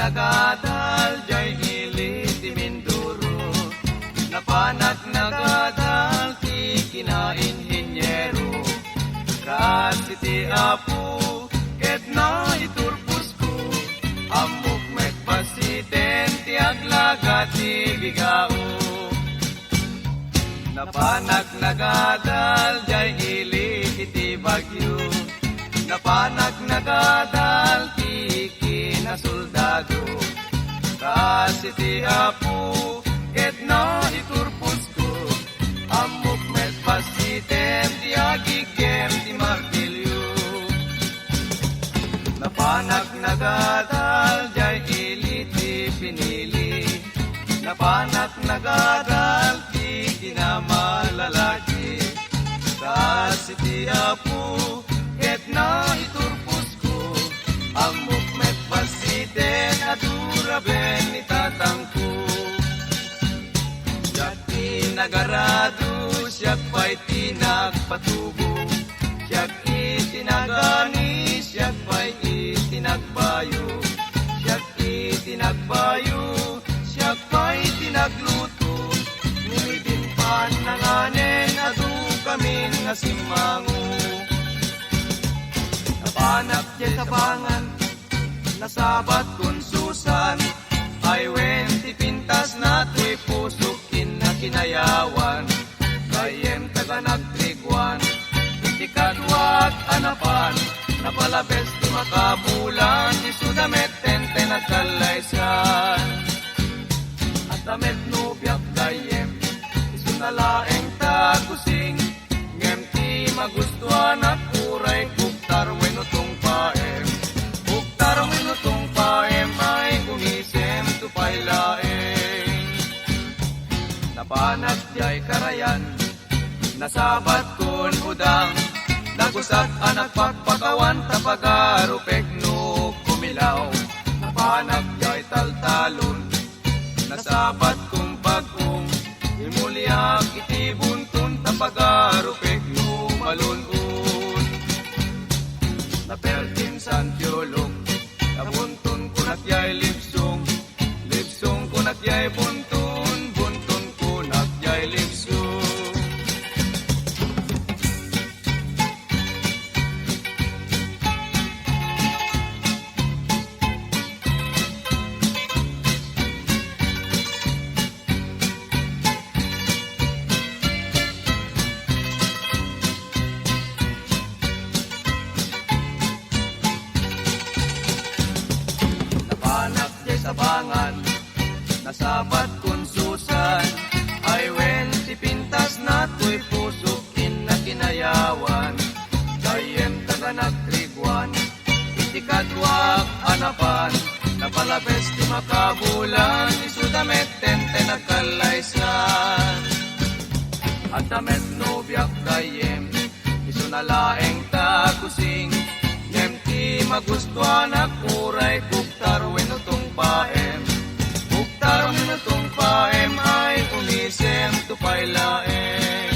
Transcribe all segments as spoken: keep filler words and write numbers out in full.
nagadal jay ili ti Mindoro. Napanak nagadal ti kinainhiniero. Kaasi ti Apo ket naiturposko. Ammok met basiten ti aglaga ti bigao. Napanak nagadal jay ili iti Baguio. Napanak nagadal ti kinasoldado. Kaasi ti Apo ket naiturposko. Ammok met basiten ti agiggem ti martilio. Napanak nagadal jay ili ti pinili. Napanak nagadal ti kinamalalaki. Kaasi ti Apo ket naiturposko. Ammok met basiten a duraben ni tatangko. Siak ti nagarado, siak pay ti nagpatubo. Siak iti nagani, siak pay iti nagbayo. Siak iti nagbayo, siak pay ti nagluto. Ni midin pannanganen, adu kamin nga simmango. Napanak jay Sabangan, nasabat kun Susan, ay wen ti pintasna toy pusok ken nakinayawan. Gayyem taga Nagtriguan, iti kaduak a napan, napalabes ti makabulan, isu da met ti nagkallaysan. Adda met nobiak gayyem, isuna laeng ta Kusing, ngem ti magustuanak uray bugtar wenno tungpaem. Bugtar wenno tungpaem ay umisem to pay laeng. Napanak jay Karayan, nasabat kun Udang, dagusak a nagpakpakawan ta pagarupek no kumilaw. Napanak jay Taltalon, nasabat kun Bag-ong, imuliak iti Bunton ta pagarupek no malun-on. Napertin Santiolog, nabunton kunak jay Libsong, Libsong kunak jay Bunton, Bunton kunak jay Libsong. Napanak jay Sabangan, nasabat kun Susan, ay wen ti pintasna toy pusok ken nakinayawan. Gayyem taga Nagtriguan, iti kaduak a napan, napalabes ti makabulan, isu da met ti nagkallaysan. Adda met nobiak gayyem, isuna laeng ta Kusing, ngem ti magustuanak uray bugtar wenno tungpaem. Bugtar wenno tungpaem ay umisem to pay laeng.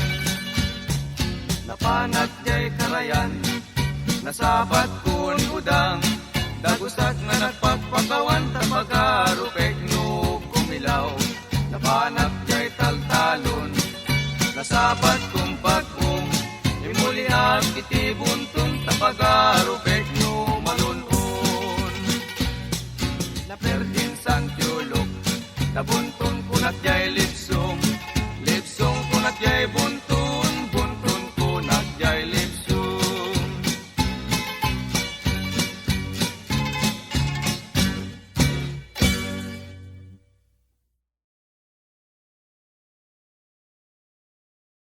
Napanak jay Karayan, nasabat kun Udang, dagusak nga nagpakpakawan ta pagarupek no kumilaw. Napanak jay Taltalon, nasabat kun Bag-ong, imuliak iti Bunton ta paga